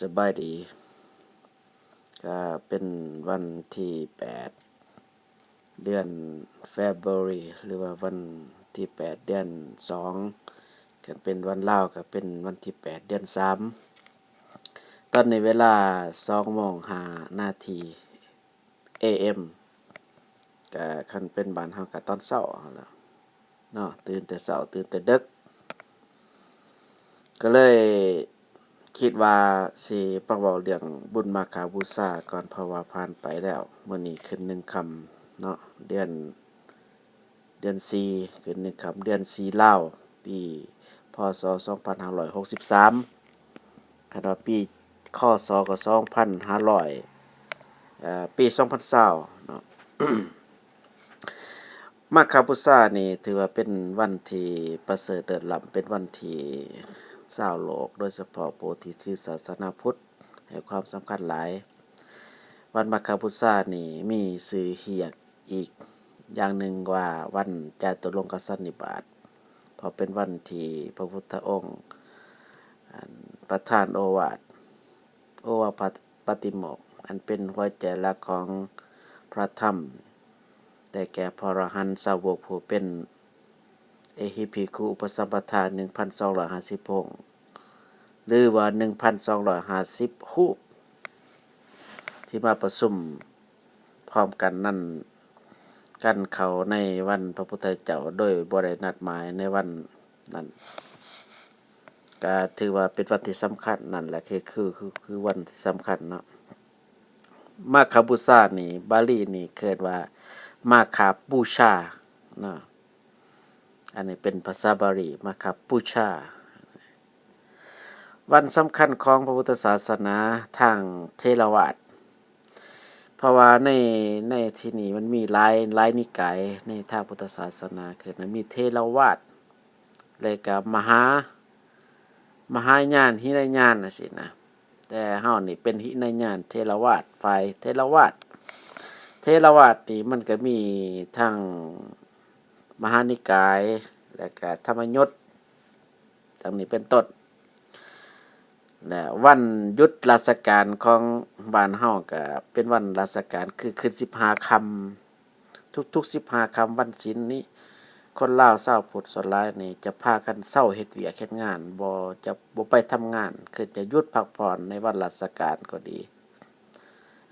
ສະບາຍດີ. ກະເປັນວັນທີແປດ ເດືອນ February ຫຼືວ່າວັນທີແປດ ເດືອນສອງ. ຄັນເປັນວັນລາວກະເປັນວັນທີແປດ ເດືອນສາມ. ຕອນນີ້ເວລາສອງໂມງຫ້ານາທີ ເອເອັມ ກະຄັນເປັນບ້ານເຮົາກະຕອນເຊົ້າຫັ້ນລະເນາະ, ຕື່ນແຕ່ເຊົ້າ ຕື່ນແຕ່ເດິກ. ກະເລີຍຄິດວ່າຊິມາເວົ້າເລື່ອງບຸນມາຄະບູຊາກ່ອນ ເພາະວ່າຜ່ານໄປແລ້ວ. ມື້ນີ້ຂຶ້ນໜຶ່ງຄ່ຳເນາະ ເດືອນ ເດືອນສີ່ ຂຶ້ນໜຶ່ງຄ່ຳ ເດືອນສີ່ລາວ ປີ ພ.ສ. ສອງພັນຫ້າຮ້ອຍຫົກສິບສາມ. ຄັນວ່າປີ ຄ.ສ. ກໍສອງພັນຫ້າຮ້ອຍ ເອີ ປີສອງພັນຊາວເນາະ. ມາຄະບູຊານີ້ຖືວ່າເປັນວັນທີ່ປະເສີດເລີດລ້ຳ, ເປັນວັນທີ່ຊາວໂລກ ໂດຍສະເພາະຜູ້ທີ່ຖືສາສະໜາພຸດໃຫ້ຄວາມສຳຄັນຫຼາຍ. ວັນມາຄະບູຊານີ້ມີຊື່ຮຽກອີກຢ່າງໜຶ່ງວ່າ ວັນຈະຕຸລົງຄະສັນນິບາດ, ເພາະເປັນວັນທີ່ພະພຸດທະອົງ ອັນ ປະທານໂອວາດ ໂອວາດປາຕິໂມກ ອັນເປັນຫົວໃຈຫຼັກຂອງພະທຳ ໄດ້ແກ່ພະອໍລະຫັນສາວົກຜູ້ເປັນເອຫິພິກຂຸອຸປະສຳປະທາ ໜຶ່ງພັນສອງຮ້ອຍຫ້າສິບອົງ ຫຼືວ່າ ໜຶ່ງພັນສອງຮ້ອຍຫ້າສິບຮູບ ທີ່ມາປະຊຸມ ພ້ອມກັນນັ້ນ ກັນເຂົ້າໃນວັນພະພຸດທະເຈົ້າໂດຍບໍ່ໄດ້ນັດໝາຍໃນວັນນັ້ນ ກະຖືວ່າເປັນວັນທີ່ສຳຄັນນັ້ນແຫຼະ ຄື ຄື ຄື ຄືວັນທີ່ສຳຄັນເນາະ. ມາຄະບູຊານີ້ ບາລີນີ້ເອີ້ນວ່າ ມາຄະປູຊາເນາະ, ອັນນີ້ເປັນພາສາບາລີ ມາຄະປູຊາ. ວັນສຳຄັນຂອງພະພຸດທະສາສະໜາທາງເຖລະວາດ, ເພາະວ່າໃນ ໃນທີ່ນີ້ມັນມີຫຼາຍ ຫຼາຍນິກາຍໃນທາງພຸດທະສາສະໜາ, ຄືມີເຖລະວາດ ແລະກະມະຫາ ມະຫາຍານ ຫິນະຍານ ຈັ່ງຊີ້ນະ. ແຕ່ເຮົານີ້ເປັນຫິນະຍານ ເຖລະວາດ ຝ່າຍເຖລະວາດ. ເຖລະວາດນີ້ມັນກະມີທັງມະຫານິກາຍ ແລະກະທຳມະຍຸດ ດັ່ງນີ້ເປັນຕົ້ນ. ແລະ ວັນຢຸດລາຊະການຂອງບ້ານເຮົາກະເປັນວັນລາຊະການ ຄືຂຶ້ນສິບຫ້າຄ່ຳ, ທຸກໆສິບຫ້າຄ່ຳວັນສິນນີ້ ຄົນລາວຊາວພຸດສ່ວນຫຼາຍນີ້ຈະພາກັນເຊົາເຮັດວຽກເຮັດງານ, ບໍ່ ຈະບໍ່ໄປທຳງານ, ຄືຈະຢຸດພັກຜ່ອນໃນວັນລາຊະການກໍດີ.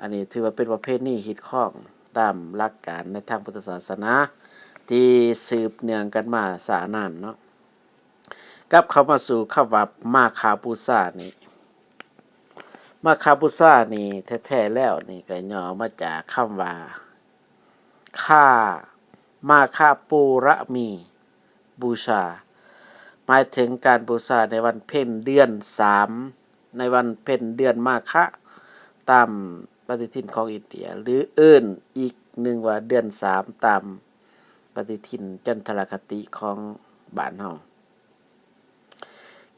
ອັນນີ້ຖືວ່າເປັນປະເພນີຮີດຄອງຕາມຫຼັກການໃນທາງພຸດທະສາສະໜາ ທີ່ສືບເນື່ອງກັນມາຊ້ານານເນາະ. ກັບເຂົ້າມາສູ່ຄຳວ່າມາຄະບູຊານີ້, ມາຄະບູຊານີ້ແທ້ໆແລ້ວນີ້ກໍຫຍໍ້ມາຈາກຄຳວ່າ ຄາ ມາຄະປູຣະມີບູຊາ, ໝາຍເຖິງການບູຊາໃນວັນເພັນເດືອນສາມ ໃນວັນເພັນເດືອນມາຄະ ຕາມປະຕິທິນຂອງອິນເດຍ ຫຼືເອີ້ນອີກໜຶ່ງວ່າເດືອນສາມ ຕາມ ປະຕິທິນຈັນທະລະຄະຕິຂອງບ້ານເຮົາ.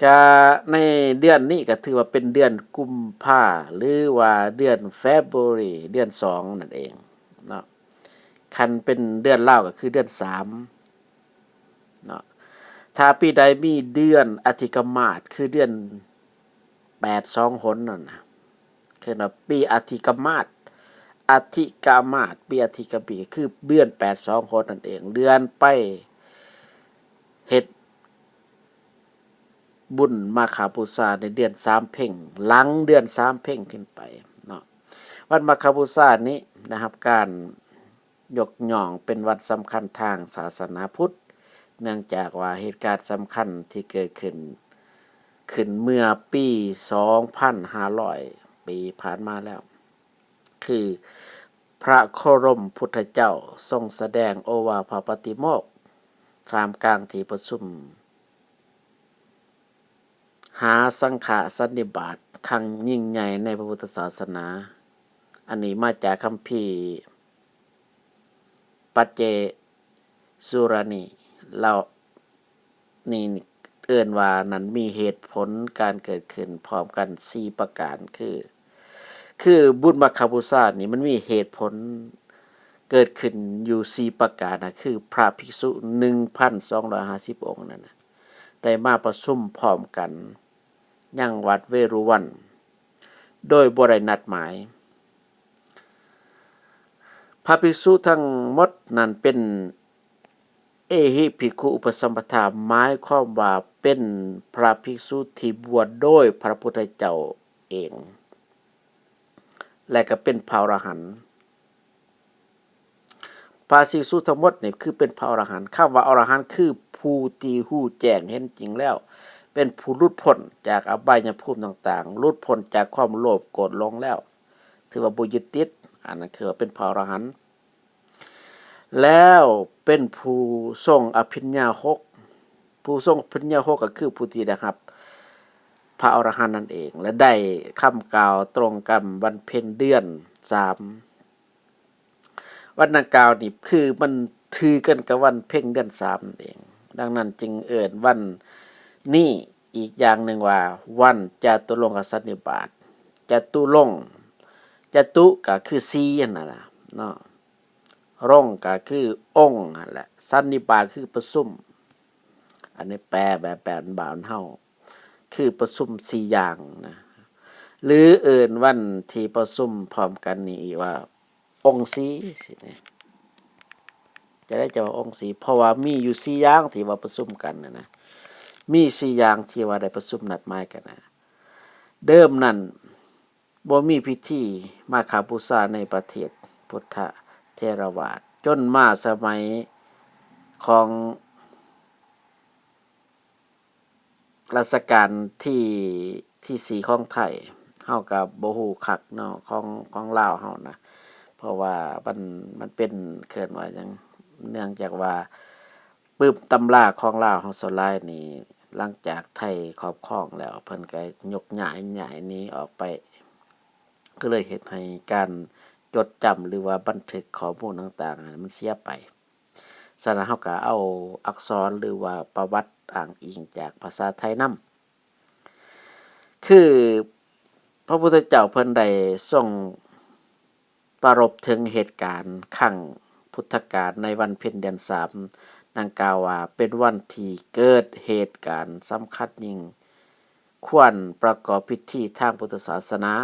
ກະໃນເດືອນນີ້ກະຖືວ່າເປັນເດືອນກຸມພາ ຫຼືວ່າເດືອນ February ເດືອນສອງນັ້ນເອງເນາະ. ຄັນເປັນເດືອນລາວກະຄືເດືອນສາມເນາະ. ຖ້າປີໃດມີເດືອນອະທິກະມາດ ຄືເດືອນ ແປດສອງຫົນນັ້ນນະ ເອີ້ນວ່າປີອະທິກະມາດ, ອະທິກະມາດ, ປີອະທິກະມາດ ຄືເດືອນແປດສອງຫົນນັ້ນເອງ, ເລື່ອນໄປເຮັດບຸນມາຄະບູຊາໃນເດືອນສາມເພັງ, ຫຼັງເດືອນສາມເພັງຂຶ້ນໄປເນາະ. ວັນມາຄະບູຊານີ້ໄດ້ຮັບການ ຍົກຍ້ອງເປັນວັນສຳຄັນທາງສາສະໜາພຸດ, ເນື່ອງຈາກວ່າເຫດການສຳຄັນທີ່ເກີດຂຶ້ນ ຂຶ້ນເມື່ອປີສອງພັນຫ້າຮ້ອຍປີຜ່ານມາແລ້ວ, ຄືພະໂຄດົມພຸດທະເຈົ້າຊົງສະແດງໂອວາທປາຕິໂມກ ທ່າມກາງທີ່ປະຊຸມ ຫາສັງຄະສັນນິບາດຄັ້ງຍິ່ງໃຫຍ່ໃນພະພຸດທະສາສະໜາ. ອັນນີ້ມາຈາກຄຳພີປັດເຈສຸລານີ ເລົ່ານີ້ເອີ້ນວ່ານັ້ນມີເຫດຜົນການເກີດຂຶ້ນພ້ອມກັນສີ່ປະການ ຄື ຄືບຸນມາຄະບູຊານີ້ມັນມີເຫດຜົນເກີດຂຶ້ນຢູ່ສີ່ປະການນະ ຄືພະພິກສຸໜຶ່ງພັນສອງຮ້ອຍຫ້າສິບອົງນັ້ນນະ ໄດ້ມາປະຊຸມພ້ອມກັນຍັງວັດເວລຸວັນ ໂດຍບໍ່ໄດ້ນັດໝາຍ. ພະພິກສຸທັງໝົດນັ້ນເປັນ ເອຫິພິກຂຸອຸປະສຳປະທາ ໝາຍຄວາມວ່າເປັນພະພິກສຸທີ່ບວດໂດຍພະພຸດທະເຈົ້າເອງ ແລະ ກໍເປັນພະອໍລະຫັນ. ພະພິກສຸທັງໝົດນີ້ຄືເປັນພະອໍລະຫັນ. ຄຳວ່າອໍລະຫັນຄືຜູ້ທີ່ຮູ້ແຈ້ງເຫັນຈິງແລ້ວ, ເປັນຜູ້ຫຼຸດພົ້ນຈາກອະບາຍຍະພູມຕ່າງໆ, ຫຼຸດພົ້ນຈາກຄວາມໂລບໂກດຫຼົງແລ້ວ, ຖືວ່າບໍ່ຍຶດຕິດ, ອັນນັ້ນຄືວ່າເປັນພະອໍລະຫັນ. ແລ້ວເປັນຜູ້ຊົງອະພິນຍາຫົກ, ຜູ້ຊົງອະພິນຍາຫົກກໍຄືຜູ້ທີ່ໄດ້ຮັບພະອໍລະຫັນນັ້ນເອງ ແລະ ໄດ້ຄຳກ່າວຕົງກັນວັນເພັນເດືອນສາມ. ວັນດັ່ງກ່າວນີ້ຄືມັນຖືກັນກັບວັນເພັນເດືອນສາມນັ້ນເອງ. ດັ່ງນັ້ນຈຶ່ງເອີ້ນວັນນີ້ອີກຢ່າງໜຶ່ງວ່າ ວັນຈະຕຸລົງກະສັນນິບາດ. ຈະຕຸລົງ, ຈະຕຸກໍຄືສີ່ຫັ້ນນະເນາະ, ລົງກໍຄືອົງຫັ້ນແຫຼະ, ສັນນິບາດຄືປະຊຸມ. ອັນນີ້ແປແບບ ແປບ້ານເຮົາ ຄືປະຊຸມສີ່ຢ່າງນະ ຫຼືເອີ້ນວັນທີ່ປະຊຸມພ້ອມກັນນີ້ອີກວ່າ ອົງສີ່ ຊີ້ນະ. ຈະໄດ້ຈະວ່າອົງສີ່ ເພາະວ່າມີຢູ່ສີ່ຢ່າງທີ່ວ່າປະຊຸມກັນນະນະ, ມີສີ່ຢ່າງທີ່ວ່າໄດ້ປະຊຸມນັດໝາຍກັນນະ. ເດີມນັ້ນບໍ່ມີພິທີມາຄະບູຊາໃນປະເທດພຸດທະເຖລະວາດ, ຈົນມາສະໄໝຂອງ ລາຊະການທີ ທີສີ່ຂອງໄທ, ເຮົາກໍບໍ່ຮູ້ຄັກເນາະ ຂອງ ຂອງລາວເຮົານະ, ເພາະວ່າມັນ ມັນເປັນ ເອີ້ນວ່າຫຍັງ, ເນື່ອງຈາກວ່າປຶ້ມຕຳລາຂອງລາວເຮົາສ່ວນຫຼາຍນີ້ ຫຼັງຈາກໄທຄອບຄອງແລ້ວ ເພິ່ນກໍຍົກຍ້າຍ ຍ້າຍໜີອອກໄປ, ກໍເລີຍເຮັດໃຫ້ການຈົດຈຳ ຫຼືວ່າບັນທຶກຂໍ້ມູນຕ່າງໆນັ້ນມັນເສຍໄປ. ສະນັ້ນເຮົາກໍເອົາອັກສອນ ຫຼືວ່າປະຫວັດອ້າງອີງຈາກພາສາໄທນຳ. ຄືພະພຸດທະເຈົ້າເພິ່ນໄດ້ຊົງປະລົບເຖິງເຫດການຄັ້ງພຸດທະການໃນວັນເພັນເດືອນສາມ ດັ່ງກ່າວວ່າ ເປັນວັນທີ່ເກີດເຫດການສຳຄັນຍິ່ງ ຄວນປະກອບພິທີທາງພຸດທະສາສະໜາ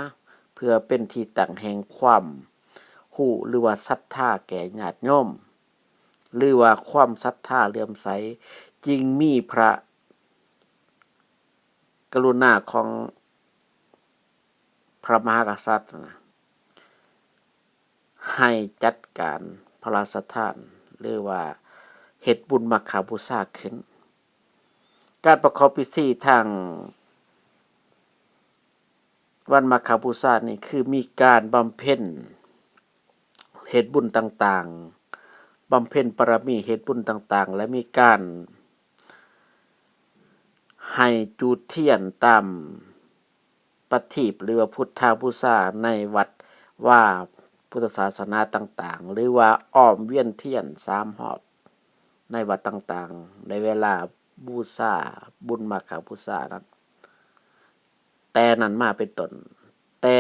ເພື່ອເປັນທີ່ຕັ້ງແຫ່ງຄວາມຮູ້ ຫຼືວ່າສັດທາແກ່ຍາດໂຍມ ຫຼືວ່າຄວາມສັດທາເຫຼື້ອມໃສ, ຈຶ່ງມີພະກະລຸນາຂອງພະມະຫາກະສັດນະ ໃຫ້ຈັດການພະລາຊະທານ ຫຼືວ່າເຮັດບຸນມາຄະບູຊາຂຶ້ນ. ການປະກອບພິທີທາງ ວັນມາຄະບູຊານີ້ ຄືມີການບຳເພັນເຮັດບຸນຕ່າງໆ, ບຳເພັນບາລະມີເຮັດບຸນຕ່າງໆ ແລະ ມີການໃຫ້ຈູດທຽນຕາມປະທີບ ຫຼືວ່າພຸດທະບູຊາໃນວັດວາພຸດທະສາສະໜາຕ່າງໆ ຫຼືວ່າອ້ອມວຽນທຽນສາມຮອບໃນວັດຕ່າງໆ ໃນເວລາບູຊາບຸນມາຄະບູຊານັ້ນ. ແຕ່ນັ້ນມາເປັນຕົ້ນ ແຕ່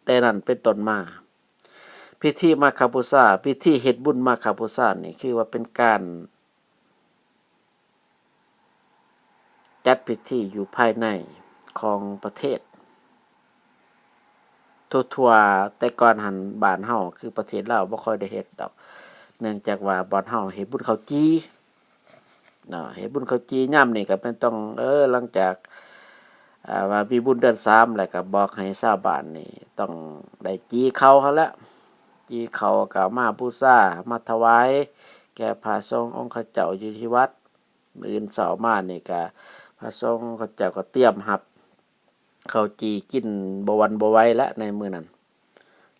ແຕ່ນັ້ນເປັນຕົ້ນມາ ພິທີມາຄະບູຊາ ພິທີເຮັດບຸນມາຄະບູຊານີ້ ຄືວ່າເປັນການຈັດພິທີຢູ່ພາຍໃນຂອງປະເທດ ທົ່ວໆ ແຕ່ກ່ອນຫັ້ນບ້ານເຮົາ ຄືປະເທດລາວ ບໍ່ຄ່ອຍໄດ້ເຮັດດອກ ເນື່ອງຈາກວ່າບ່ອນເຮົາເຮັດບຸນເຂົ້າຈີ່ ເນາະ ເຮັດບຸນເຂົ້າຈີ່ຍາມນີ້ກໍແມ່ນຕ້ອງ ເອີ ຫຼັງຈາກ ອ່າ ວ່າມີບຸນເດືອນສາມ ແລ້ວກໍບອກໃຫ້ຊາວບ້ານນີ້ຕ້ອງໄດ້ຈີ່ເຂົ້າຫັ້ນແຫຼະ ຈີ່ເຂົ້າກໍມາບູຊາ ມາຖວາຍແກ່ພະສົງອົງຄະເຈົ້າຢູ່ທີ່ວັດ. ມື້ອື່ນເຊົ້າມານີ້ກໍພະສົງເຂົາເຈົ້າກໍຕຽມຮັບເຂົ້າຈີ່ກິນບໍ່ຫວັ່ນບໍ່ໄຫວແຫຼະໃນມື້ນັ້ນ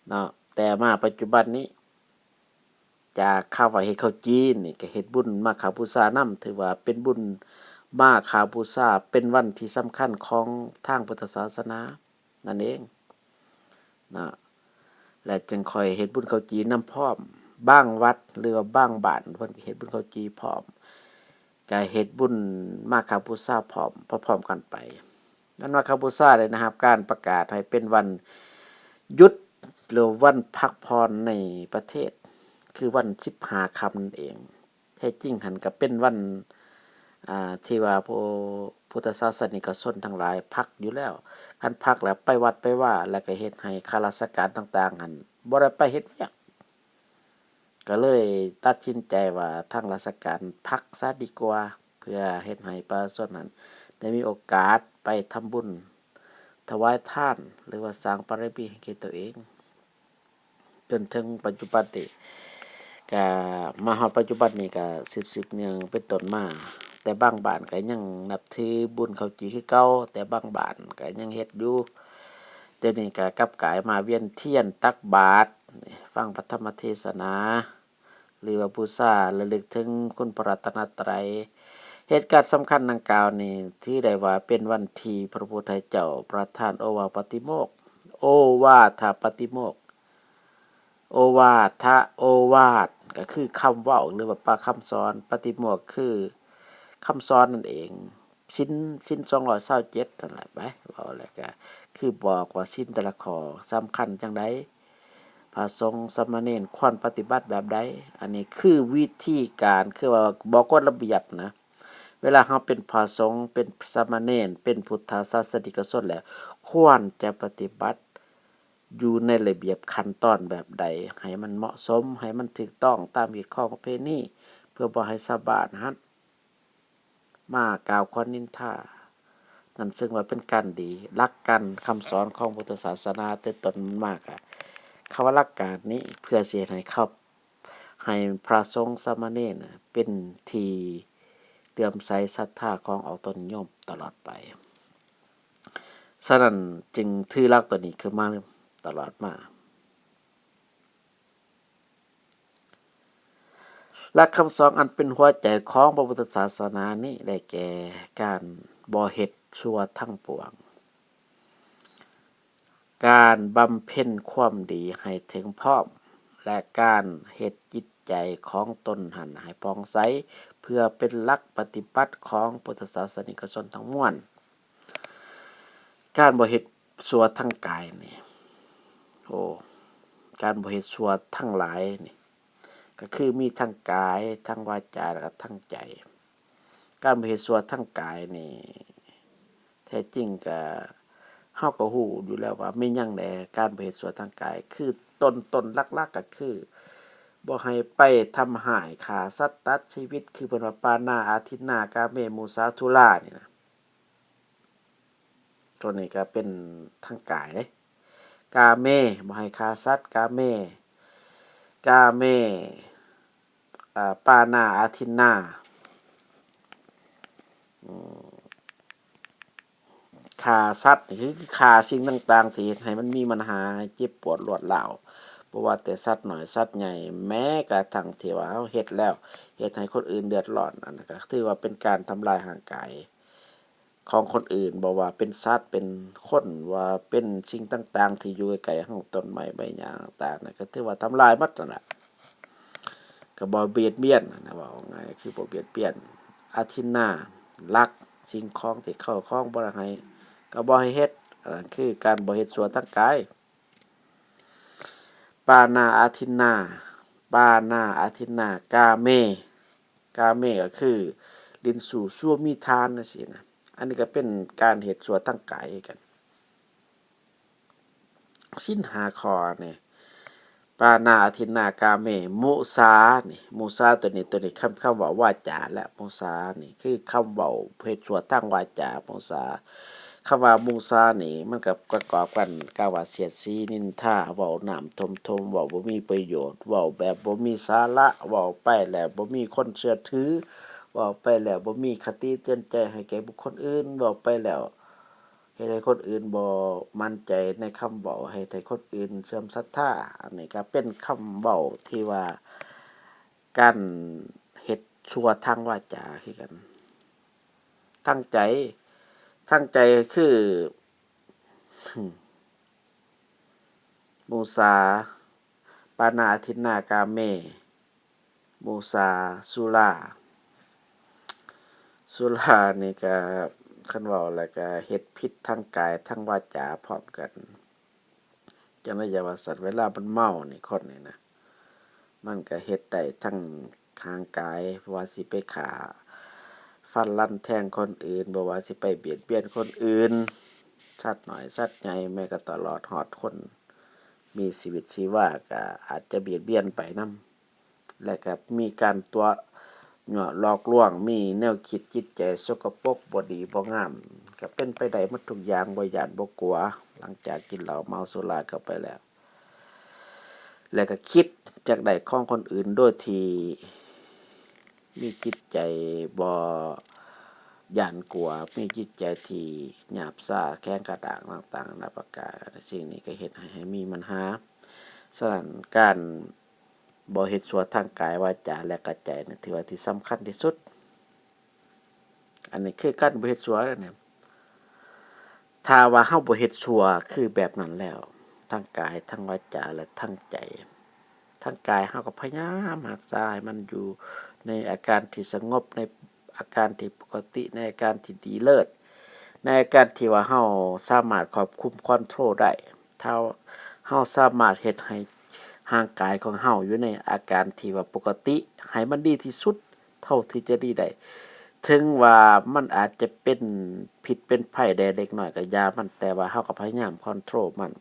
ເນາະ. ແຕ່ມາປັດຈຸບັນນີ້ ຈາກຄຳວ່າເຮັດເຂົ້າຈີ່ນີ້ ກໍເຮັດບຸນມາຄະບູຊານຳ ຖືວ່າເປັນບຸນມາຄະບູຊາ ເປັນວັນທີ່ສຳຄັນຂອງທາງພຸດທະສາສະໜານັ້ນເອງເນາະ ແລະ ຈຶ່ງຄ່ອຍເຮັດບຸນເຂົ້າຈີ່ນຳພ້ອມ. ບາງວັດ ຫຼືວ່າບາງບ້ານ ເພິ່ນກໍເຮັດບຸນເຂົ້າຈີ່ພ້ອມ ກະເຮັດບຸນມາຄະບູຊາພ້ອມ ພ້ອມໆກັນໄປ. ວັນມາຄະບູຊາໄດ້ຮັບການປະກາດໃຫ້ເປັນວັນຢຸດ ຫຼືວັນພັກຜ່ອນໃນປະເທດ ຄືວັນສິບຫ້າຄ່ຳນັ້ນເອງ. ແທ້ຈິງຫັ້ນກະເປັນວັນ ອ່າ ທີ່ວ່າຜູ້ ພຸດທະສາສະນິກະຊົນທັງຫຼາຍພັກຢູ່ແລ້ວ. ຄັນພັກແລ້ວໄປວັດໄປວາ ແລ້ວກໍເຮັດໃຫ້ຂ້າລາຊະການຕ່າງໆຫັ້ນບໍ່ໄດ້ໄປເຮັດວຽກ. ກໍເລີຍຕັດສິນໃຈວ່າທາງລາຊະການພັກຊະດີກວ່າ ເພື່ອເຮັດໃຫ້ປະຊາຊົນນັ້ນໄດ້ມີໂອກາດໄປທຳບຸນ ຖວາຍທານ ຫຼືວ່າສ້າງບາລະມີໃຫ້ແກ່ຕົວເອງ. ຈົນເຖິງປັດຈຸບັນນີ້ ກະມາຮອດປັດຈຸບັນນີ້ກະສືບໆເນື່ອງເປັນຕົ້ນມາ, ແຕ່ບາງບ້ານກະຍັງນັບຖືບຸນເຂົ້າຈີ່ຄືເກົ່າ, ແຕ່ບາງບ້ານກະຍັງເຮັດຢູ່. ດຽວນີ້ກະກັບກາຍມາວຽນທຽນ ຕັກບາດ ຟັງພະທຳມະເທສະໜາ ຫຼືວ່າບູຊາລະລຶກເຖິງຄຸນພະລັດຕະນະໄຕ. ເຫດການສຳຄັນດັ່ງກ່າວນີ້ ຖືໄດ້ວ່າເປັນວັນທີ່ພະພຸດທະເຈົ້າປະທານໂອວາດປະຕິໂມກ ໂອວາທະປະຕິໂມກ ໂອວາທະ ໂອວາດ ກໍຄືຄຳເວົ້າ ຫຼືວ່າປະຄຳສອນ, ປະຕິໂມກ ຄືຄຳສອນນັ້ນເອງ. ສິນ ສິນສອງຮ້ອຍຊາວເຈັດນັ້ນແຫຼະ ໄປເວົ້າແລ້ວກໍຄືບອກວ່າສິນແຕ່ລະຂໍ້ສຳຄັນຈັ່ງໃດ, ພະສົງສາມະເນນຄວນປະຕິບັດແບບໃດ. ອັນນີ້ຄືວິທີການ ຄືວ່າບອກກົດລະບຽບນະ. ເວລາເຮົາເປັນພະສົງ ເປັນສາມະເນນ ເປັນພຸດທະສາສະນິກະຊົນແລ້ວ ຄວນຈະປະຕິບັດຢູ່ໃນລະບຽບຂັ້ນຕອນແບບໃດ ໃຫ້ມັນເໝາະສົມ ໃຫ້ມັນຖືກຕ້ອງຕາມຮີດຄອງປະເພນີ ເພື່ອບໍ່ໃຫ້ຊາວບ້ານຫັ້ນ ມາກ່າວຄວນນິນທານັ້ນ ເຊິ່ງວ່າເປັນການດີ. ຫຼັກການຄຳສອນຂອງພຸດທະສາສະໜາແຕ່ຕົ້ນມາກະ ຄຳວ່າຫຼັກການນີ້ ເພື່ອຊິເຮັດໃຫ້ເຂົາ ໃຫ້ພະສົງສາມະເນນເປັນທີ່ເຫຼື້ອມໃສສັດທາຂອງອອກຕົນໂຍມຕະຫຼອດໄປ. ສະນັ້ນຈຶ່ງຖືຫຼັກຕົວນີ້ຂຶ້ນມາຕະຫຼອດມາ. ຫຼັກຄຳສອນອັນເປັນຫົວໃຈຂອງພະພຸດທະສາສະໜານີ້ ໄດ້ແກ່ການບໍ່ເຮັດຊົ່ວທັງປວງ, ການບຳເພັນຄວາມດີໃຫ້ເຖິງພ້ອມ ແລະ ການເຮັດຈິດໃຈຂອງຕົນຫັ້ນໃຫ້ຜ່ອງໃສ ເພື່ອເປັນຫຼັກປະຕິບັດຂອງພຸດທະສາສະນິກະຊົນທັງມວນ. ການບໍ່ເຮັດຊົ່ວທາງກາຍນີ້ ໂອ້ ການບໍ່ເຮັດຊົ່ວທັງຫຼາຍນີ້ ກໍຄືມີທັງກາຍ ທັງວາຈາ ແລະ ກໍທັງໃຈ. ການບໍ່ເຮັດຊົ່ວທາງກາຍນີ້ ແທ້ຈິງກໍ ເຮົາກໍຮູ້ຢູ່ແລ້ວວ່າແມ່ນຫຍັງແດ່ ການບໍ່ເຮັດຊົ່ວທາງກາຍ ຄືຕົ້ນໆ ຫຼັກໆ ກໍຄື ບໍ່ໃຫ້ໄປທຳຮ້າຍຂ້າສັດຕັດຊີວິດ ຄືເພິ່ນວ່າ ປານາ ອາທິນນາ ກາເມ ມຸສາ ສຸລາ ນີ້ນະ. ຕົວນີ້ກໍເປັນທາງກາຍເດ້ ກາເມ ບໍ່ໃຫ້ຂ້າສັດ ກາເມ ກາເມ ອາ ປານາ ອາທິນນາ ອືມ ຂ້າສັດນີ້ຄືຂ້າສິ່ງຕ່າງໆ ທີ່ເຮັດໃຫ້ມັນມີບັນຫາ ໃຫ້ເຈັບປວດລວດຮ້າວ ບໍ່ວ່າແຕ່ສັດນ້ອຍສັດໃຫຍ່ ແມ້ກະທັ່ງທີ່ວ່າເຮົາເຮັດແລ້ວ ເຮັດໃຫ້ຄົນອື່ນເດືອດຮ້ອນ ອັນນັ້ນກໍຖືວ່າເປັນການທຳລາຍຮ່າງກາຍ ຂອງຄົນອື່ນ ບໍ່ວ່າເປັນສັດເປັນຄົນ ວ່າເປັນສິ່ງຕ່າງໆທີ່ຢູ່ໃກ້ໆເຮົາ ຕົ້ນໄມ້ໃບຫຍ້າຕ່າງໆນັ້ນ ກໍຖືວ່າທຳລາຍໝົດນັ້ນລະ ກໍບໍ່ບຽດບຽນນະ ເວົ້າງ່າຍຄືບໍ່ບຽດບຽນ. ອາທິນນາ ລັກສິ່ງຂອງທີ່ເຂົາຄອງບໍ່ໄດ້ໃຫ້ ກໍບໍ່ໃຫ້ເຮັດ ອັນນັ້ນຄືການບໍ່ເຮັດຊົ່ວທາງກາຍ. ປານາອາທິນນາ ປານາອາທິນນາ ກາເມ ກາເມກໍຄືຫຼິ້ນຊູ່ ຊູ່ມີທານຈັ່ງຊີ້ນະ ອັນນີ້ກໍເປັນການເຮັດຊົ່ວທາງກາຍຄືກັນ. ສິນຫ້າຂໍ້ນີ້ ປານາອາທິນນາ ກາເມ ມຸສານີ້ ມຸສາຕົວນີ້ ຕົວນີ້ຄຳ ຄຳເວົ້າວາຈາແຫຼະ ມຸສານີ້ຄືຄຳເວົ້າເຮັດຊົ່ວທາງວາຈາ ມຸສາ. ຄຳວ່າມຸສານີ້ ມັນກໍປະກອບກັນກັບວ່າສຽດສີນິນທາ ເວົ້ານ້ຳຖົມໆ ເວົ້າບໍ່ມີປະໂຫຍດ ເວົ້າແບບບໍ່ມີສາລະ ເວົ້າໄປແລ້ວບໍ່ມີຄົນເຊື່ອຖື ເວົ້າໄປແລ້ວບໍ່ມີຄະຕິເຕືອນໃຈໃຫ້ແກ່ບຸກຄົນອື່ນ ເວົ້າໄປແລ້ວເຮັດໃຫ້ຄົນອື່ນບໍ່ໝັ້ນໃຈໃນຄຳເວົ້າ ເຮັດໃຫ້ຄົນອື່ນເສື່ອມສັດທາ. ອັນນີ້ກໍເປັນຄຳເວົ້າທີ່ວ່າການເຮັດຊົ່ວທາງວາຈາຄືກັນ. ທາງໃຈ ທາງໃຈຄື ມຸສາ ປານາອາທິນນາ ກາເມ ມຸສາ ສຸລາ. ສຸລານີ້ກະ ຄັນເວົ້າແລ້ວກະເຮັດຜິດທາງກາຍ ທາງວາຈາພ້ອມກັນ. ຈັ່ງໃດຢ່າວ່າຊັ້ນ ເວລາມັນເມົານີ້ ຄົນນີ້ນະ ມັນກະເຮັດໄດ້ທັງທາງກາຍ ບໍ່ວ່າຊິໄປຂ້າ ຟັນລັນແທງຄົນອື່ນ, ບໍ່ວ່າຊິໄປບຽດບຽນຄົນອື່ນ, ສັດນ້ອຍສັດໃຫຍ່, ແມ່ນກະຕະຫຼອດຮອດຄົນມີຊີວິດຊີວາ ກະອາດຈະບຽດບຽນໄປນຳ. ແລະກະມີການຕົວະຍົວະຫຼອກລວງ, ມີແນວຄິດຈິດໃຈສົກກະປົກ ບໍ່ດີບໍ່ງາມ, ກະເປັນໄປໄດ້ໝົດທຸກຢ່າງ, ບໍ່ຢ້ານບໍ່ກົວ ຫຼັງຈາກກິນເຫຼົ້າເມົາສຸລາເຂົ້າໄປແລ້ວ. ແລະກະຄິດຢາກໄດ້ຂອງຄົນອື່ນໂດຍທີ່ມີຈິດໃຈບໍ່ຢ້ານກົວ, ມີຈິດໃຈທີ່ຫຍາບຊ້າ, ແຂງກະດ້າງຕ່າງໆນານາປະການ. ສິ່ງນີ້ກະເຮັດໃຫ້ ໃຫ້ມີບັນຫາ. ສະນັ້ນ ການ ບໍ່ເຮັດຊົ່ວທາງກາຍ, ວາຈາ ແລະກະໃຈນີ້ ຖືວ່າທີ່ສຳຄັນທີ່ສຸດ. ອັນນີ້ຄືການບໍ່ເຮັດຊົ່ວເດ້ນີ້. ຖ້າວ່າເຮົາບໍ່ເຮັດຊົ່ວຄືແບບນັ້ນແລ້ວ, ທາງກາຍ, ທາງວາຈາ ແລະທາງໃຈ, ທາງກາຍເຮົາກໍພະຍາຍາມຮັກສາໃຫ້ມັນຢູ່ໃນອາການທີ່ສະຫງົບ, ໃນອາການທີ່ປົກກະຕິ, ໃນອາການທີ່ດີເລີດ, ໃນອາການທີ່ວ່າເຮົາສາມາດຄວບຄຸມຄອນໂທຣໄດ້. ຖ້າເຮົາສາມາດເຮັດໃຫ້ຮ່າງກາຍຂອງເຮົາຢູ່ໃນອາການທີ່ວ່າປົກກະຕິ ໃຫ້ມັນດີທີ່ສຸດເທົ່າທີ່ຈະດີໄດ້, ເຖິງວ່າມັນອາດຈະເປັນພິດເປັນໄພແດ່ເລັກນ້ອຍກໍຢ່າມັນ, ແຕ່ວ່າເຮົາກໍພະຍາຍາມຄອນໂທຣມັນ.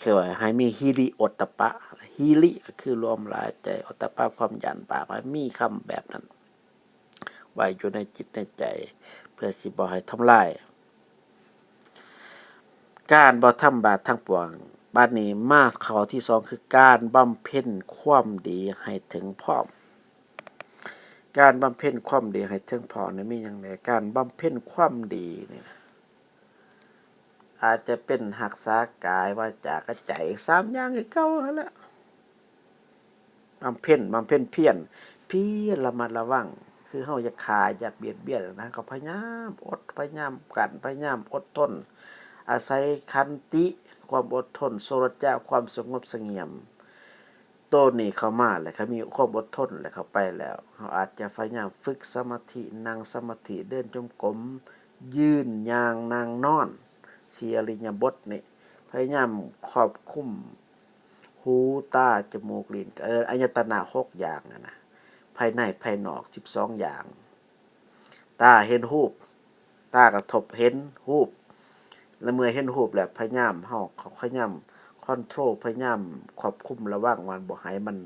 ຄືວ່າໃຫ້ມີຫິລິໂອດຕະປະ, ຫິລິກໍຄືລວມຫຼາຍໃຈ, ໂອດຕະປະຄວາມຢ້ານບາບ, ໃຫ້ມີຄຳແບບນັ້ນໄວ້ຢູ່ໃນຈິດໃນໃຈ ເພື່ອຊິບໍ່ໃຫ້ທຳລາຍ. ການບໍ່ທຳບາບທັງປວງ. ບາດນີ້ມາຂໍ້ທີສອງ ຄືການບຳເພັນຄວາມດີໃຫ້ເຖິງພ້ອມ. ການບຳເພັນຄວາມດີໃຫ້ເຖິງພ້ອມນີ້ມີຫຍັງແດ່? ການບຳເພັນຄວາມດີນີ້ນະ ອາດຈະເປັນຮັກສາກາຍ, ວາຈາ ກັບໃຈ, ສາມຢ່າງຄືເກົ່າຫັ້ນແຫຼະ. ບຳເພັນ, ບຳເພັນພຽນ, ພຽນລະມັດລະວັງ, ຄືເຮົາຢາກຂ້າ, ຢາກບຽດບຽນນະ, ກໍພະຍາຍາມອົດ, ພະຍາຍາມກັ້ນ, ພະຍາຍາມອົດທົນ, ອາໄສຂັນຕິ, ຄວາມອົດທົນ, ໂສລະຈະ, ຄວາມສະຫງົບສະຫງຽມ. ໂຕນີ້ເຂົ້າມາແລ້ວ, ຄັນມີຄວາມອົດທົນແລ້ວ, ເຂົ້າໄປແລ້ວ, ເຮົາອາດຈະພະຍາຍາມຝຶກສະມາທິ, ນັ່ງສະມາທິ, ເດີນຈົງກົມ, ຢືນ, ຍ່າງ, ນັ່ງ, ນອນ, ສີ່ອະລິຍະບົດນີ້, ພະຍາຍາມຄວບຄຸມ ຫູ, ຕາ, ຈະມູກ, ລີ້ນ, ເອີ ອາຍະຕະນະຫົກຢ່າງຫັ້ນນະ, ພາຍໃນພາຍນອກສິບສອງຢ່າງ. ຕາເຫັນຮູບ, ຕາກະທົບເຫັນຮູບ, ແລະເມື່ອເຫັນຮູບແລ້ວ ພະຍາຍາມ ເຮົາພະຍາຍາມຄອນໂທຣ, ພະຍາຍາມຄວບຄຸມລະວັງມັນ, ບໍ່ໃຫ້ມັນ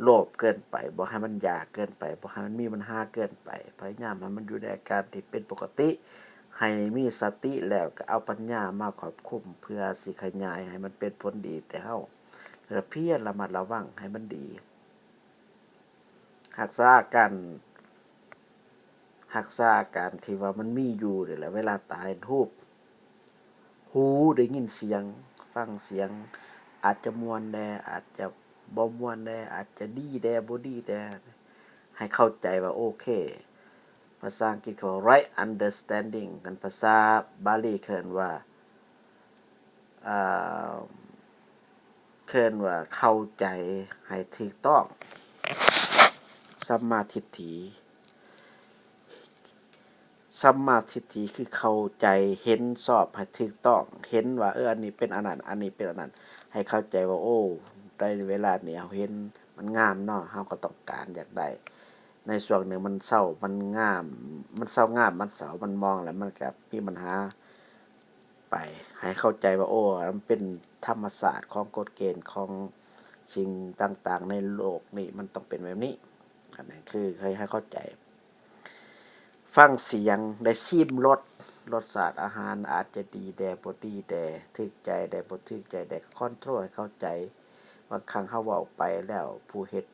ໂລບເກີນໄປ, ບໍ່ໃຫ້ມັນຢາກເກີນໄປ, ບໍ່ໃຫ້ມັນມີບັນຫາເກີນໄປ, ພະຍາຍາມໃຫ້ມັນຢູ່ໃນອາການທີ່ເປັນປົກກະຕິ. ໃຫ້ມີສະຕິແລ້ວກໍເອົາປັນຍາມາຄວບຄຸມ ເພື່ອຊິຂະຫຍາຍໃຫ້ມັນເປັນຜົນດີແກ່ເຮົາ, ແລະພຽນລະມັດລະວັງໃຫ້ມັນດີ. ຮັກສາການ, ຮັກສາອາການທີ່ວ່າມັນມີຢູ່ນີ້ແຫຼະ. ເວລາຕາເຫັນຮູບ, ຫູໄດ້ຍິນສຽງ, ຟັງສຽງ, ອາດຈະມ່ວນແດ່, ອາດຈະບໍ່ມ່ວນແດ່, ອາດຈະດີແດ່, ບໍ່ດີແດ່, ໃຫ້ເຂົ້າໃຈວ່າໂອເຄ. ພາສາອັງກິດເຂົາວ່າ right understanding, ຄັນພາສາບາລີເອີ້ນວ່າ ເອີ້ນວ່າເຂົ້າໃຈໃຫ້ຖືກຕ້ອງ, ສຳມາທິດຖິ. ສຳມາທິດຖິຄືເຂົ້າໃຈເຫັນຊອບໃຫ້ຖືກຕ້ອງ, ເຫັນວ່າ ເອີ ອັນນີ້ເປັນອັນນັ້ນ, ອັນນີ້ເປັນອັນນັ້ນ, ໃຫ້ເຂົ້າໃຈວ່າ ໂອ້ ໃນເວລານີ້ເຮົາເຫັນມັນງາມເນາະ, ເຮົາກໍຕ້ອງການຢາກໄດ້. ໃນຊ່ວງໜຶ່ງມັນເຊົາ, ມັນງາມ, ມັນເຊົາງາມ, ມັນເຊົາ, ມັນມອງແລ້ວມັນກໍມີບັນຫາ ໄປ, ໃຫ້ເຂົ້າໃຈວ່າ ໂອ້ ມັນເປັນທຳມະຊາດຂອງກົດເກນຂອງສິ່ງຕ່າງໆໃນໂລກນີ້, ມັນຕ້ອງເປັນແບບນີ້. ອັນນັ້ນຄືໃຫ້, ໃຫ້ເຂົ້າໃຈ. ຟັງສຽງ, ໄດ້ຊີມລົດ, ລົດຊາດອາຫານອາດຈະດີແດ່, ບໍ່ດີແດ່, ຖືກໃຈແດ່, ບໍ່ຖືກໃຈແດ່, ກໍຄອນໂທຣໃຫ້ເຂົ້າໃຈ. ບາງຄັ້ງເຮົາເວົ້າໄປແລ້ວ ຜູ້ເຮັດ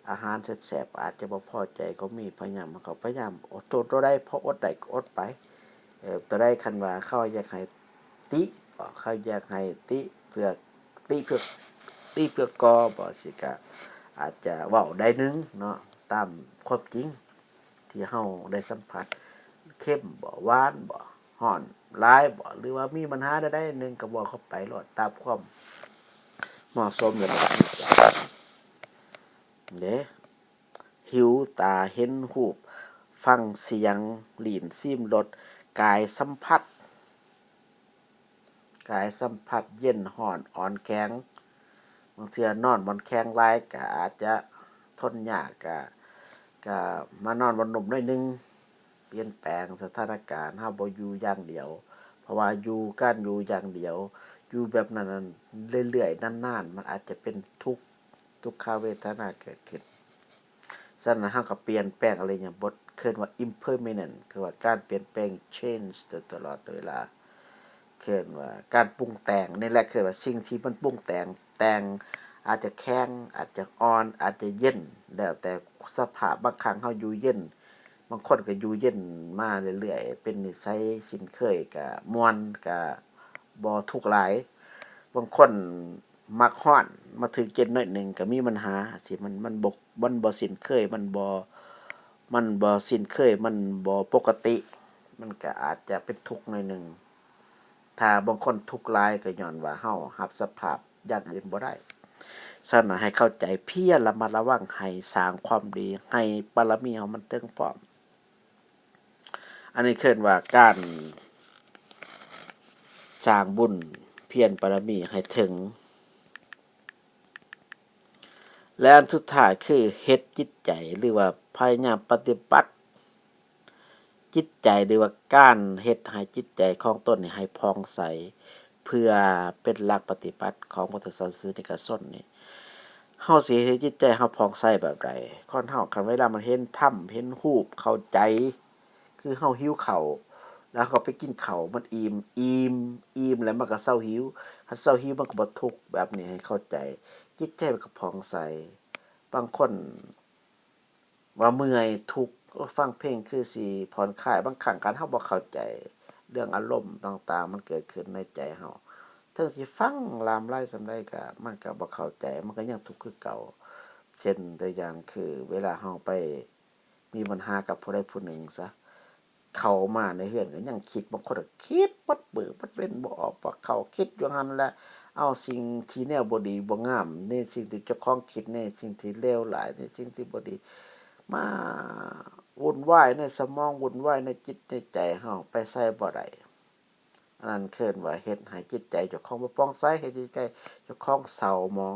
ອາຫານແຊບໆອາດຈະບໍ່ພໍໃຈກໍມີ. ພະຍາຍາມ, ເຮົາກໍພະຍາຍາມອົດທົນ, ຕົວໃດພໍອົດໄດ້ກໍອົດໄປ. ເອີ ຕົວໃດຄັນວ່າເຂົາຢາກໃຫ້ຕິບໍ, ເຂົາຢາກໃຫ້ຕິເພື່ອ, ຕິເພື່ອ, ຕິເພື່ອກໍ່ບໍ, ຊິກະອາດຈະເວົ້າໄດ້ໜຶ່ງເນາະ, ຕາມຄວາມຈິງທີ່ເຮົາໄດ້ສຳຜັດ, ເຄັມບໍ, ຫວານບໍ, ຮ້ອນຫຼາຍບໍ, ຫຼືວ່າມີບັນຫາໃດໆໜຶ່ງ ກໍເວົ້າເຂົ້າໄປໂລດ ຕາມຄວາມເໝາະສົມ ແລະ ເດ້. ຫູ, ຕາເຫັນຮູບ, ຟັງສຽງ, ລີ້ນຊີມລົດ, ກາຍສຳຜັດ, ກາຍສຳຜັດເຢັນຮ້ອນອ່ອນແຂງ. ບາງເທື່ອນອນບ່ອນແຂງຫຼາຍກໍອາດຈະທົນຍາກ, ກໍ ກະມານອນບ່ອນນຸ້ມໜ້ອຍໜຶ່ງ, ປ່ຽນແປງສະຖານະການ, ເຮົາບໍ່ຢູ່ຢ່າງດຽວ, ເພາະວ່າຢູ່ ການຢູ່ຢ່າງດຽວ, ຢູ່ແບບນັ້ນເລື້ອຍໆ ນານໆ ມັນອາດຈະເປັນທຸກ, ທຸກຂະເວທະນາເກີດຂຶ້ນ. ສະນັ້ນ ເຮົາກໍປ່ຽນແປງອະລິຍະບົດ, ເອີ້ນວ່າ impermanent ຄືວ່າການປ່ຽນແປງ change ຢູ່ຕະຫຼອດເວລາ. ເອີ້ນວ່າການປຸງແຕ່ງນີ້ແຫຼະ, ເອີ້ນວ່າສິ່ງທີ່ມັນປຸງແຕ່ງ, ແຕ່ງອາດຈະແຂງ, ອາດຈະອ່ອນ, ອາດຈະເຢັນ, ແລ້ວແຕ່ສະພາບ. ບາງຄັ້ງເຮົາຢູ່ເຢັນ, ບາງຄົນກໍຢູ່ເຢັນມາເລື້ອຍໆ, ເປັນນິໄສຊິນເຄີຍ, ກໍມ່ວນ, ກໍບໍ່ທຸກຫຼາຍ. ບາງຄົນມັກຮ້ອນ, ມາຖືກເຢັນໜ້ອຍໜຶ່ງກໍມີບັນຫາ, ທີ່ມັນ, ມັນບໍ່, ມັນບໍ່ຊິນເຄີຍ, ມັນບໍ່, ມັນບໍ່ຊິນເຄີຍ, ມັນບໍ່ປົກກະຕິ, ມັນກໍອາດຈະເປັນທຸກໜ້ອຍໜຶ່ງ. ຖ້າບາງຄົນທຸກຫຼາຍກໍຍ້ອນວ່າເຮົາຮັບສະພາບຢ່າງອື່ນບໍ່ໄດ້. ສະນັ້ນໃຫ້ເຂົ້າໃຈ, ພຽນລະມັດລະວັງ, ໃຫ້ສ້າງຄວາມດີ, ໃຫ້ບາລະມີເຮົາມັນເຖິງພ້ອມ. ອັນນີ້ເອີ້ນວ່າການສ້າງບຸນ, ພຽນບາລະມີໃຫ້ເຖິງ. ແລະ ອັນສຸດທ້າຍຄືເຮັດຈິດໃຈ ຫຼືວ່າພະຍາຍາມປະຕິບັດຈິດໃຈ ຫຼືວ່າການເຮັດໃຫ້ຈິດໃຈຂອງຕົນນີ້ໃຫ້ຜ່ອງໃສ ເພື່ອເປັນຫຼັກປະຕິບັດຂອງພຸດທະສາສະນິກະຊົນນີ້. ເຮົາຊິເຮັດຈິດໃຈເຮົາຜ່ອງໃສແບບໃດ? ຄົນເຮົາຄັນເວລາມັນເຫັນທຳ ເຫັນຮູບ ເຂົ້າໃຈ ຄືເຮົາຫິວເຂົ້າ ແລ້ວເຮົາກໍໄປກິນເຂົ້າ ມັນອີ່ມ, ອີ່ມ, ອີ່ມແລ້ວມັນກໍເຊົາຫິວ, ຄັນເຊົາຫິວມັນກໍບໍ່ທຸກ. ແບບນີ້ໃຫ້ເຂົ້າໃຈ, ຈິດໃຈມັນກໍຜ່ອງໃສ. ບາງຄົນວ່າເມື່ອຍ, ທຸກ, ໂອ້, ຟັງເພງຄືຊິຜ່ອນຄາຍ. ບາງຄັ້ງຄັນເຮົາບໍ່ເຂົ້າໃຈເລື່ອງອາລົມຕ່າງໆ ມັນເກີດຂຶ້ນໃນໃຈເຮົາ, ເຖິງຊິຟັງຫຼ້າມຫຼາຍສ່ຳໃດກໍ ມັນກໍບໍ່ເຂົ້າໃຈ, ມັນກໍຍັງທຸກຄືເກົ່າ. ເຊັ່ນຕົວຢ່າງຄືເວລາເຮົາໄປ ມີບັນຫາກັບຜູ້ໃດຜູ້ໜຶ່ງຊະ, ເຂົ້າມາໃນເຮືອນກໍຍັງຄິດ, ບາງຄົນກໍຄິດໝົດມື້ໝົດເວັນບໍ່ອອກວ່າເຂົ້າ, ຄິດຢູ່ຫັ້ນແຫຼະ, ເອົາສິ່ງທີ່ແນວບໍ່ດີບໍ່ງາມ, ໃນສິ່ງທີ່ເຈົ້າຂອງຄິດ, ໃນສິ່ງທີ່ເລວຮ້າຍ, ໃນສິ່ງທີ່ບໍ່ດີ ມາວຸ່ນວາຍໃນສະໝອງ, ວຸ່ນວາຍໃນຈິດໃນໃຈເຮົາ, ໄປໃສບໍ່ໄດ້. ອັນນັ້ນເອີ້ນວ່າເຮັດໃຫ້ຈິດໃຈເຈົ້າຂອງບໍ່ປ່ອງໃສ, ເຮັດໃຫ້ຈິດໃຈເຈົ້າຂອງເສົ້າໝອງ.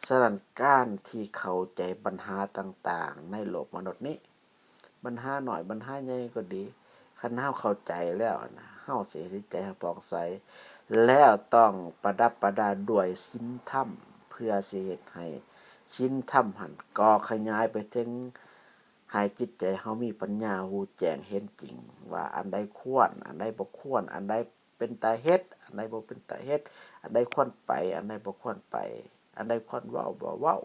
ສະນັ້ນ ການທີ່ເຂົ້າໃຈບັນຫາຕ່າງໆໃນໂລກມະນຸດນີ້, ບັນຫານ້ອຍບັນຫາໃຫຍ່ກໍດີ, ຄັນເຮົາເຂົ້າໃຈແລ້ວນະ, ເຮົາຊິເຮັດໃຫ້ໃຈເຮົາຜ່ອງໃສ, ແລ້ວຕ້ອງປະດັບປະດາດ້ວຍສິນທຳ, ເພື່ອຊິເຮັດໃຫ້ສິນທຳຫັ້ນກໍ່ຂະຫຍາຍໄປເຖິງ ໃຫ້ຈິດໃຈເຮົາມີປັນຍາ ຮູ້ແຈ້ງເຫັນຈິງ ວ່າອັນໃດຄວນ, ອັນໃດບໍ່ຄວນ, ອັນໃດເປັນຕາເຮັດ, ອັນໃດບໍ່ເປັນຕາເຮັດ, ອັນໃດຄວນໄປ, ອັນໃດບໍ່ຄວນໄປ, ອັນໃດຄວນເວົ້າ, ບໍ່ເວົ້າ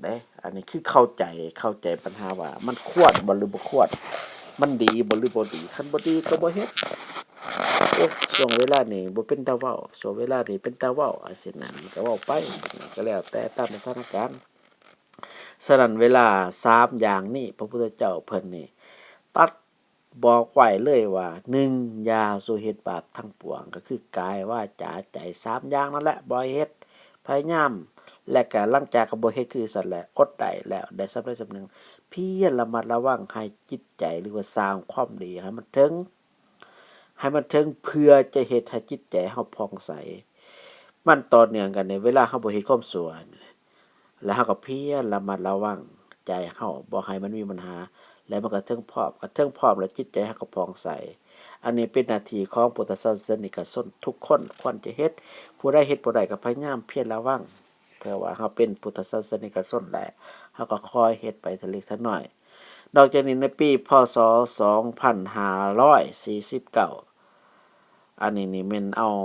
ເດ້. ອັນນີ້ຄືເຂົ້າໃຈ, ເຂົ້າໃຈບັນຫາວ່າມັນຄວນບໍ່ ຫຼື ບໍ່ຄວນ, ມັນດີບໍ່ ຫຼື ບໍ່ດີ. ຄັນບໍ່ດີກໍບໍ່ເຮັດ. ໂອ້, ຊ່ວງເວລານີ້ບໍ່ເປັນຕາເວົ້າ, ຊ່ວງເວລານີ້ເປັນຕາເວົ້າ, ຈັ່ງຊີ້ນະ, ມັນກໍເວົ້າໄປ, ກໍແລ້ວແຕ່ຕາມສະຖານະການ. ສະນັ້ນ ເວລາສາມຢ່າງນີ້ ພະພຸດທະເຈົ້າເພິ່ນນີ້ຕັດບອກໄວ້ເລີຍວ່າ ໜຶ່ງ ຢ່າສູ່ເຮັດບາບທັງປວງ, ກໍຄືກາຍ ວາຈາ ໃຈ ສາມຢ່າງນັ້ນແຫຼະ ບໍ່ໃຫ້ເຮັດ, ພະຍາຍາມ ແລະ ກະຫຼັງຈາກກໍບໍ່ເຮັດຄືສັນແຫຼະ, ອົດໄດ້ແລ້ວ ໄດ້ສ່ຳໃດສ່ຳໜຶ່ງ, ພຽນລະມັດລະວັງໃຫ້ຈິດໃຈ ຫຼືວ່າສ້າງຄວາມດີໃຫ້ມັນເຖິງ ໃຫ້ມັນເຖິງ ເພື່ອຈະເຮັດໃຫ້ຈິດໃຈເຮົາຜ່ອງໃສ. ມັນຕໍ່ເນື່ອງກັນໃນເວລາເຮົາບໍ່ເຮັດຄວາມຊົ່ວ ແລ້ວເຮົາກໍພຽນລະມັດລະວັງໃຈເຮົາບໍ່ໃຫ້ມັນມີບັນຫາ, ແລ້ວມັນກໍເຖິງພ້ອມ, ກໍເຖິງພ້ອມແລ້ວຈິດໃຈເຮົາກໍຜ່ອງໃສ. ອັນນີ້ເປັນໜ້າທີ່ຂອງພຸດທະສາສະນິກະຊົນທຸກຄົນຄວນຈະເຮັດ. ຜູ້ໃດເຮັດບໍ່ໄດ້ກໍພະຍາຍາມພຽນລະວັງ, ເພື່ອວ່າເຮົາເປັນພຸດທະສາສະນິກະຊົນແລ້ວ ເຮົາກໍຄອຍເຮັດໄປທີເລັກທີນ້ອຍ. ນອກຈາກນີ້ໃນປີ ພ.ສ. ສອງພັນຫ້າຮ້ອຍສີ່ສິບເກົ້າ ອັນນີ້ນີ້ແມ່ນເອົາ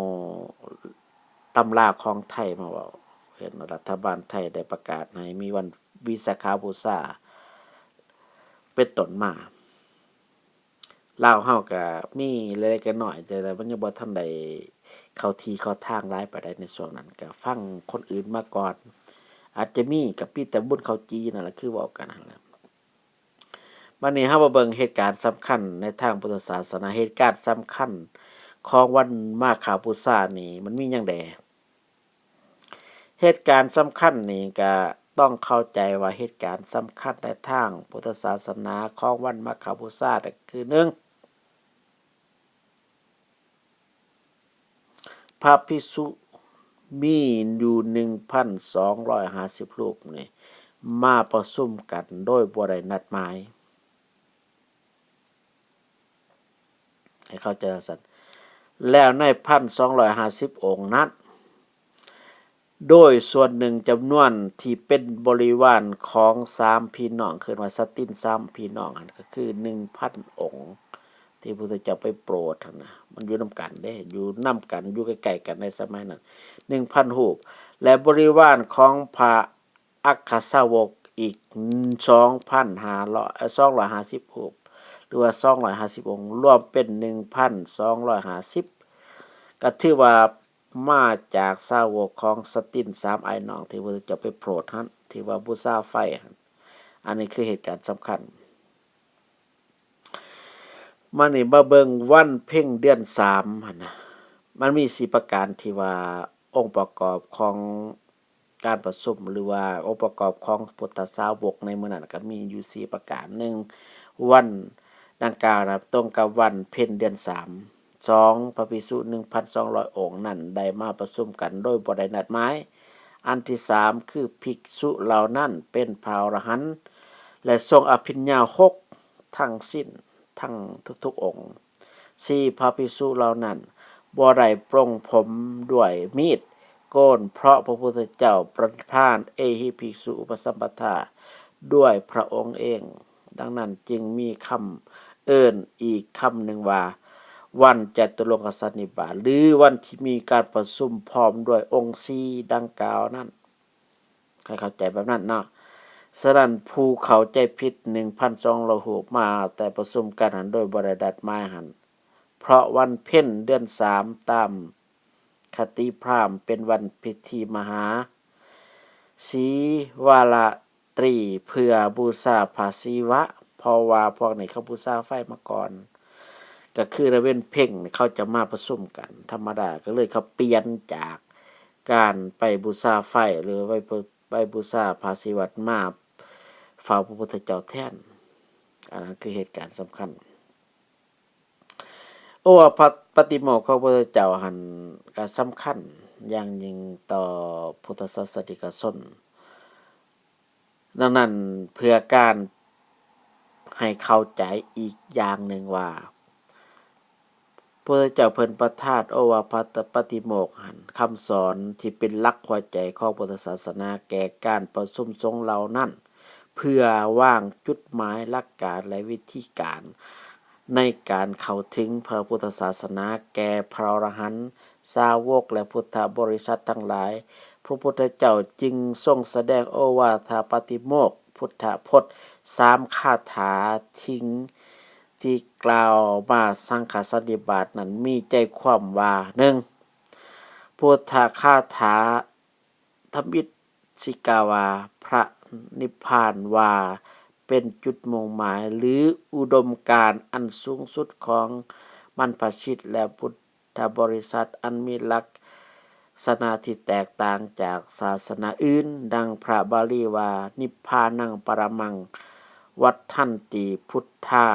ຕຳລາຂອງໄທມາເວົ້າ, ເຫັນວ່າລັດຖະບານໄທໄດ້ປະກາດໃຫ້ມີວັນວິສາຂະບູຊາເປັນຕົ້ນມາ. ລາວເຮົາກະມີເລັກໆນ້ອຍໆ ແຕ່ ແຕ່ມັນຍັງບໍ່ທັນໄດ້ເຂົ້າທີ່ເຂົ້າທາງຫຼາຍປານໃດໃນຊ່ວງນັ້ນ, ກະຟັງຄົນອື່ນມາກ່ອນ. ອາດຈະມີ ກະມີແຕ່ບຸນເຂົ້າຈີ່ນັ້ນແຫຼະ ຄືເວົ້າກັນຫັ້ນແຫຼະ. ບາດນີ້ເຮົາມາເບິ່ງເຫດການສຳຄັນໃນທາງພຸດທະສາສະໜາ. ເຫດການສຳຄັນຂອງວັນມາຄະບູຊານີ້ ມັນມີຫຍັງແດ່? ເຫດການສຳຄັນນີ້ກະຕ້ອງເຂົ້າໃຈວ່າ ເຫດການສຳຄັນໃນທາງພຸດທະສາສະໜາຂອງວັນມາຄະບູຊາກໍຄື ໜຶ່ງ ພະພິກສຸມີຢູ່ໜຶ່ງພັນສອງຮ້ອຍຫ້າສິບຮູບນີ້ ມາປະຊຸມກັນໂດຍບໍ່ໄດ້ນັດໝາຍ. ໃຫ້ເຂົ້າໃຈວ່າຊັ້ນ. ແລ້ວໃນພັນສອງຮ້ອຍຫ້າສິບອົງນັ້ນ ໂດຍສ່ວນໜຶ່ງຈຳນວນທີ່ເປັນບໍລິວານຂອງສາມພີ່ນ້ອງ ເອີ້ນວ່າສະຕິນສາມພີ່ນ້ອງຫັ້ນ ກໍຄືໜຶ່ງພັນອົງ ທີ່ພະພຸດທະເຈົ້າໄປໂປດຫັ້ນນະ ມັນຢູ່ນຳກັນເດ້ ຢູ່ນຳກັນ ຢູ່ໃກ້ໆກັນໃນສະໄໝນັ້ນ ໜຶ່ງພັນຮູບ ແລະ ບໍລິວານຂອງພະ ອັກຄະສາວົກອີກສອງພັນຫ້າຮ້ອຍ ເອີ ສອງຮ້ອຍຫ້າສິບຮູບ ຫຼືວ່າສອງຮ້ອຍຫ້າສິບອົງ ລວມເປັນໜຶ່ງພັນສອງຮ້ອຍຫ້າສິບ ກໍຖືວ່າມາຈາກສາວົກຂອງສະຕິນສາມອ້າຍນ້ອງ ທີ່ພະພຸດທະເຈົ້າໄປໂປດຫັ້ນ ທີ່ວ່າບູຊາໄຟຫັ້ນ. ອັນນີ້ຄືເຫດການສຳຄັນ. ມານີ້ມາເບິ່ງວັນເພັງເດືອນສາມຫັ້ນນະ ມັນມີສີ່ປະການທີ່ວ່າອົງປະກອບຂອງ ການປະຊຸມ ຫຼືວ່າອົງປະກອບຂອງພຸດທະສາວົກໃນມື້ນັ້ນ ກໍມີຢູ່ສີ່ປະການ. ໜຶ່ງ ວັນດັ່ງກ່າວນະ ຕົງກັບວັນເພັນເດືອນສາມ. ສອງ ພະພິກສຸໜຶ່ງພັນສອງຮ້ອຍອົງນັ້ນ ໄດ້ມາປະຊຸມກັນໂດຍບໍ່ໄດ້ນັດໝາຍ. ອັນທີສາມ ຄືພິກສຸເຫຼົ່ານັ້ນເປັນພະອໍລະຫັນ ແລະ ຊົງອະພິນຍາຫົກທັງສິ້ນ ທັງທຸກໆອົງ. ສີ່ ພະພິກສຸເຫຼົ່ານັ້ນບໍ່ໄດ້ປົງຜົມດ້ວຍມີດໂກນ ເພາະພະພຸດທະເຈົ້າປະທານເອຫິພິກສຸອຸປະສຳປະທາດ້ວຍພະອົງເອງ. ດັ່ງນັ້ນຈຶ່ງມີຄຳເອີ້ນອີກຄຳໜຶ່ງວ່າ ວັນຈະຕຸລົງຄະສັນນິບາດ ຫຼື ວັນທີ່ມີການປະຊຸມພ້ອມດ້ວຍອົງສີ່ດັ່ງກ່າວນັ້ນ. ໃຫ້ເຂົ້າໃຈແບບນັ້ນເນາະ. ສະນັ້ນ ຜູ້ເຂົ້າໃຈຜິດ ໜຶ່ງພັນສອງຮ້ອຍຮູບມາແຕ່ປະຊຸມກັນຫັ້ນໂດຍບໍ່ໄດ້ນັດໝາຍຫັ້ນ ເພາະວັນເພັນເດືອນສາມຕາມຄະຕິພຣາມເປັນວັນພິທີມະຫາສີວາລະຕຣີ ເພື່ອບູຊາພະສີວະ ເພາະວ່າພວກນີ້ເຂົາບູຊາໄຟມາກ່ອນ. ກໍຄືລະເວັນເພັງນີ້ເຂົາຈະມາປະຊຸມກັນທຳມະດາ ກໍເລີຍເຂົາປ່ຽນຈາກການໄປບູຊາໄຟ ຫຼືໄປ ໄປບູຊາພະສີວັດ ມາເຝົ້າພະພຸດທະເຈົ້າແທນ. ອັນນັ້ນຄືເຫດການສຳຄັນ. ໂອວາທປະຕິໂມກຂອງພະພຸດທະເຈົ້າຫັ້ນກໍສຳຄັນຢ່າງຍິ່ງຕໍ່ພຸດທະສາສະນິກະຊົນ. ດັ່ງນັ້ນ ເພື່ອການໃຫ້ເຂົ້າໃຈອີກຢ່າງໜຶ່ງວ່າ ພະພຸດທະເຈົ້າເພິ່ນປະທານໂອວາທປະຕິໂມກຫັ້ນ ຄຳສອນທີ່ເປັນຫຼັກຫົວໃຈຂອງພຸດທະສາສະໜາ ແກ່ການປະຊຸມສົງເຫຼົ່ານັ້ນ ເພື່ອວາງຈຸດໝາຍ, ຫຼັກການ ແລະ ວິທີການ ໃນການເຂົ້າເຖິງພະພຸດທະສາສະໜາແກ່ພະອໍລະຫັນ ສາວົກ ແລະ ພຸດທະບໍລິສັດທັງຫຼາຍ. ພະພຸດທະເຈົ້າຈຶ່ງຊົງສະແດງໂອວາທະປະຕິໂມກ ພຸດທະພົດ ສາມຄາຖາທີ່ ທີ່ກ່າວມາສັງຄະສັນນິບາດນັ້ນ ມີໃຈຄວາມວ່າ ໜຶ່ງ ພຸດທະຄາຖາ ທຳອິດຊິກ່າວວ່າ ພະນິບພານວ່າເປັນຈຸດມຸ່ງໝາຍ ຫຼື ອຸດົມການອັນສູງສຸດຂອງບັນພະຊິດ ແລະ ພຸດທະບໍລິສັດ ອັນມີລັກສະນະທີ່ແຕກຕ່າງຈາກສາສະໜາອື່ນ, ດັ່ງພະບາລີວ່າ ນິບພານັງປະຣະມັງ ວັດທັນຕິ ພຸດທາ.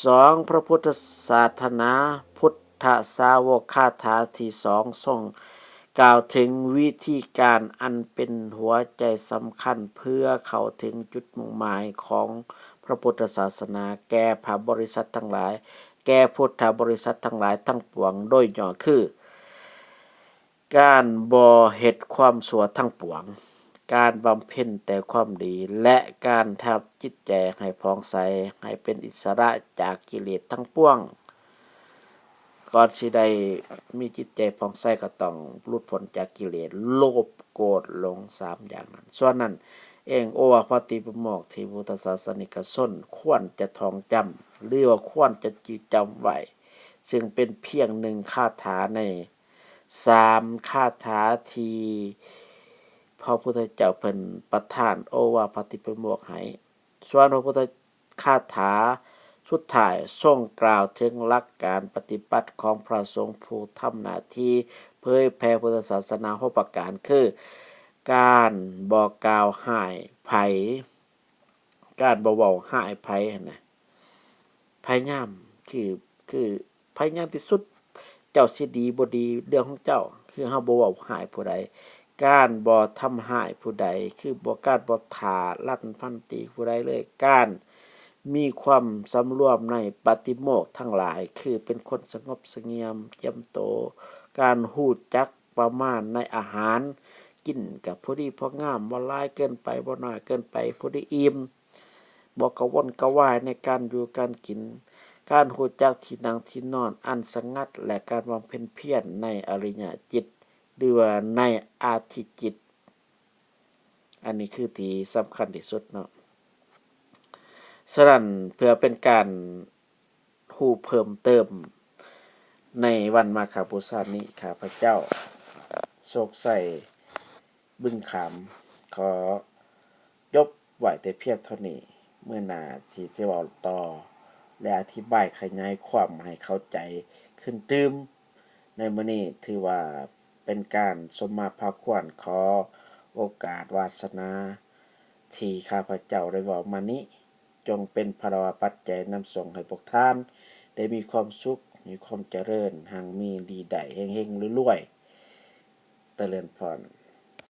ສອງ ພະພຸດທະສາສະໜາ ພຸດທະສາວົກ ຄາຖາທີສອງ ຊົງກ່າວເຖິງວິທີການອັນເປັນຫົວໃຈສຳຄັນ ເພື່ອເຂົ້າເຖິງຈຸດມຸ່ງໝາຍຂອງພະພຸດທະສາສະໜາ ແກ່ພະບໍລິສັດທັງຫຼາຍ, ແກ່ພຸດທະບໍລິສັດທັງຫຼາຍທັງປວງ ໂດຍຫຍໍ້ຄື ການບໍ່ເຮັດຄວາມຊົ່ວທັງປວງ, ການບຳເພັນແຕ່ຄວາມດີ ແລະ ການທຳຈິດໃຈໃຫ້ຜ່ອງໃສ, ໃຫ້ເປັນອິດສະຫຼະຈາກກິເລດທັງປວງ. ກ່ອນຊິໄດ້ມີຈິດໃຈຜ່ອງໃສ ກໍຕ້ອງຫຼຸດພົ້ນຈາກກິເລດ ໂລບ ໂກດ ຫຼົງ ສາມຢ່າງນັ້ນ. ສ່ວນນັ້ນເອງ ໂອວາທປະຕິປະໂມກທີ່ພຸດທະສາສະນິກະຊົນຄວນຈະທ່ອງຈຳ ຫຼືວ່າຄວນຈະຈື່ຈຳໄວ້, ຊຶ່ງເປັນພຽງໜຶ່ງຄາຖາໃນ ສາມຄາຖາທີ່ພະພຸດທະເຈົ້າເພິ່ນປະທານໂອວາທປະຕິປະໂມກໃຫ້. ສ່ວນພະພຸດທະຄາຖາສຸດທ້າຍຊົງກ່າວເຖິງຫຼັກການປະຕິບັດຂອງພະສົງຜູ້ທຳໜ້າທີ່ເຜີຍແຜ່ພຸດທະສາສະໜາ ຫົກປະການ ຄື ການບໍ່ກ່າວຮ້າຍໃຜ, ການບໍ່ເວົ້າຮ້າຍໃຜຫັ້ນນະ, ພະຍາຍາມ ຄື ຄືພະຍາຍາມທີ່ສຸດ ເຈົ້າຊິດີບໍ່ດີເລື່ອງຂອງເຈົ້າ, ຄືເຮົາບໍ່ເວົ້າຮ້າຍຜູ້ໃດ, ການບໍ່ທຳຮ້າຍຜູ້ໃດ ຄືບໍ່ ການບໍ່ຂ້າລັນຟັນຕີຜູ້ໃດເລີຍ, ການມີຄວາມສຳລວມໃນປາຕິໂມກທັງຫຼາຍ ຄືເປັນຄົນສະຫງົບສະຫງຽມ ຈຽມໂຕ, ການຮູ້ຈັກປະມານໃນອາຫານ, ກິນກໍພໍດີພໍງາມ, ບໍ່ຫຼາຍເກີນໄປ, ບໍ່ໜ້ອຍເກີນໄປ, ພໍດີອີ່ມ, ບໍ່ກະວົນກະວາຍໃນການຢູ່ການກິນ, ການຮູ້ຈັກທີ່ນັ່ງທີ່ນອນອັນສະຫງັດ ແລະ ການບຳເພັນພຽນໃນອະລິຍະຈິດ ຫຼືວ່າໃນອາທິຈິດ. ອັນນີ້ຄືທີ່ສຳຄັນທີ່ສຸດເນາະ. ສະນັ້ນ ເພື່ອເປັນການຮູ້ເພີ່ມເຕີມ ໃນວັນມາຄະບູຊານີ້ ຂ້າພະເຈົ້າ ໂຊກໄຊ ບຶງຂາມ ຂໍຈົບໄວ້ແຕ່ພຽງເທົ່ານີ້. ມື້ໜ້າທີ່ຈະເວົ້າຕໍ່ ແລະ ອະທິບາຍຂະຫຍາຍຄວາມໃຫ້ເຂົ້າໃຈຂຶ້ນຕື່ມ. ໃນມື້ນີ້ຖືວ່າເປັນການສົມມາພາຄວນ ຂໍໂອກາດວາສະໜາທີ່ຂ້າພະເຈົ້າໄດ້ເວົ້າມານີ້ ຈົ່ງເປັນພະລາວະປັດໄຈນຳສົ່ງໃຫ້ພວກທ່ານໄດ້ມີຄວາມສຸກ, ມີຄວາມຈະເລີນ, ຮັ່ງມີ, ດີໄດ້, ເຮັງໆ ລວຍໆ. ຕະເລີນພອນ.